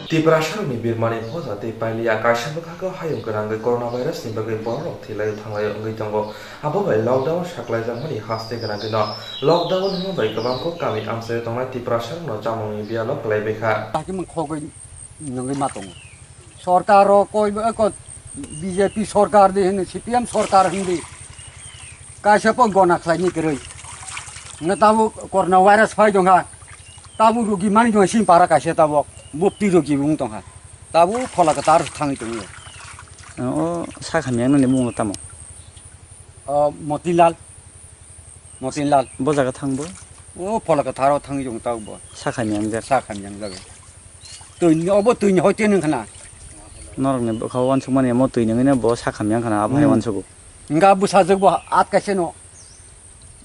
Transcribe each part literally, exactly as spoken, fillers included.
Tiprasarokni birmani hoja tei pailiya kaisa bwkhago hayung gwnangwi coronavirusni bagwi bororok thwilaio thanglaio wngwi tongo. Abo bai lockdown saklaijakmani haste gwnangwino lockdown wngma bai kwbangkuk kami amchaio tongnai Tiprasarokno chamungni biyalo kwlaibaikha. Hakhe mung khogwi nungwi ma tongo. Sorkar o koi, ko B J P sorkar di hini, C P M sorkar hindi. Kaisa po gona khlaini kwrwi. Nga tabu corona virus phai dongha. Tabu rugi mani dong sini para kaisa tabok. Bupti rugi bung tongha. Tabu phola kwtar thangwi tongyo. O sakha miyang nani mung tamo? O Motilal. Motilal. Bo jaga thang bo? O phola kwtharo thangwi jong tau bo. Sakha miyang jak. Sakha miyang jak. Twi ni, obo twi ni hoi twi nung khna. Norok ni bwkha o wansuk mani mo twi nungwi no bo sakha miyang khna abo hai Hmm. Wansugo. Nga bwsa jak bo at kaisa no.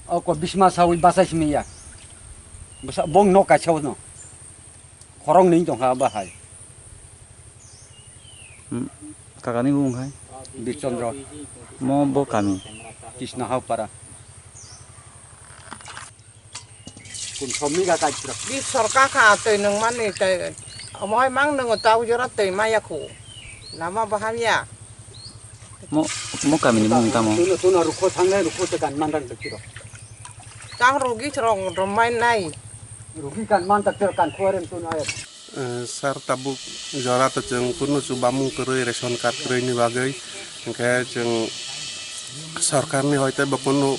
O ko bisma sawi basai simi ya. Bwsa bong no kaisa no. Khorok nung tongkha bahai. Hmm, kakani bumung khai? Birchandra. Mo bo kami? Krishna Haupara. Kun somni ga kai pura. Bi sorka kha twi nung mani tei omo hai mang nung tau jora twi maya khu. Lama baham ya. Mo, mo kami ni bumung tamo? Tuno, tuno rukho thangnai, rukho te kan mandang te kiro. Tang rugi chorong romai nai. Rugi kan man tak ter kan khuarem tuno ayat. Eh, sir, tabuk jora to chwng kunu chubamung kwrwi, ration card kwrwi ni bagwi, hwnkhe chwng sorkar ni hoite bo kunu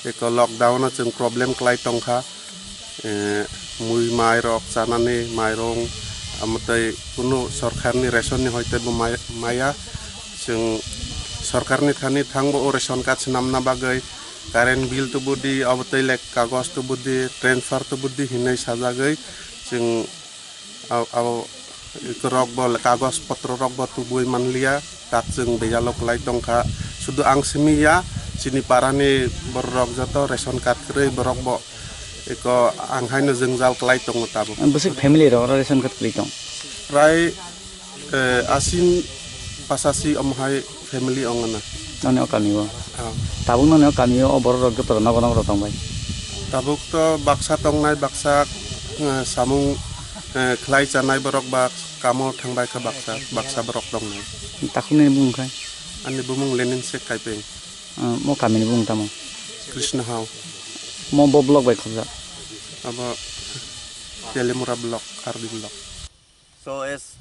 eko lockdown o chwng problem kwlai tongkha. Eh, mui mai rok chanani mairung, amtwi kunu sorkar ni ration ni hoite bo mai-, maya. Chwng sorkar ni thani thangbo o ration card swnamna bagwi current bill tubudi, abo tei le kagoj tubudi, transfer tubudi hinwi sajagwi chwng Abo, abo rok bo kagoj potro rok bo tubui manliya, tak chwng bejalo kwlai tongkha. Sudu ang simi ya, chini parani borok joto ration card kwrwi borok bo eko ang haino jwngjal kwlai tongo tabuk. Bwswk family rok oro ration card kwrwi tong? Prai, eh, asin pasasi omo hai family ongna. Noni o kami o? Ah. Tabuk noni o kami o borok rok joto nogo nogo rok tong bai? Tabuk to baksa tongnai, baksa, eh, samung, eh, khlai chanai borok bak kamo thang bai kha baksa, baksa borok tongnai. Takhuk nini bumung khai? Ani bumung Lenin Sek Kaipeng. Ah, mo kami ni bumung tamo? Krishna Hao. Mo bo block bai khobjak? Abo Telimura block, R D block. So as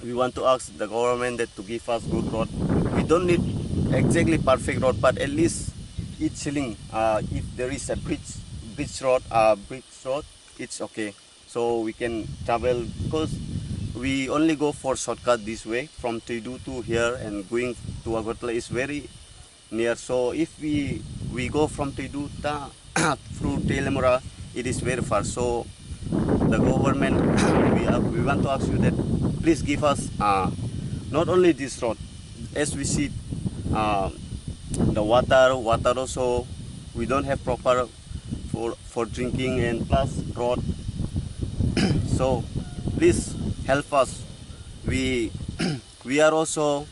we want to ask the government that to give us good road. We don't need exactly perfect road, but at least each ceiling, uh, if there is a bridge, bridge road, uh, bridge road, it's okay. So we can travel because we only go for shortcut this way from Tuidu to here and going to Agartala is very near. So if we, we go from Tuidu ta-, through Telemura, it is very far. So the government, we are, we want to ask you that please give us, uh, not only this road, as we see, uh, the water, water also we don't have proper for, for drinking and plus road. So please help us. We, we are also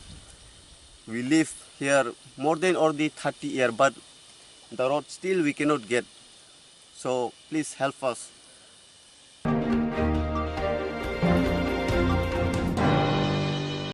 We live here more than already thirty year, but the road still we cannot get. So please help us.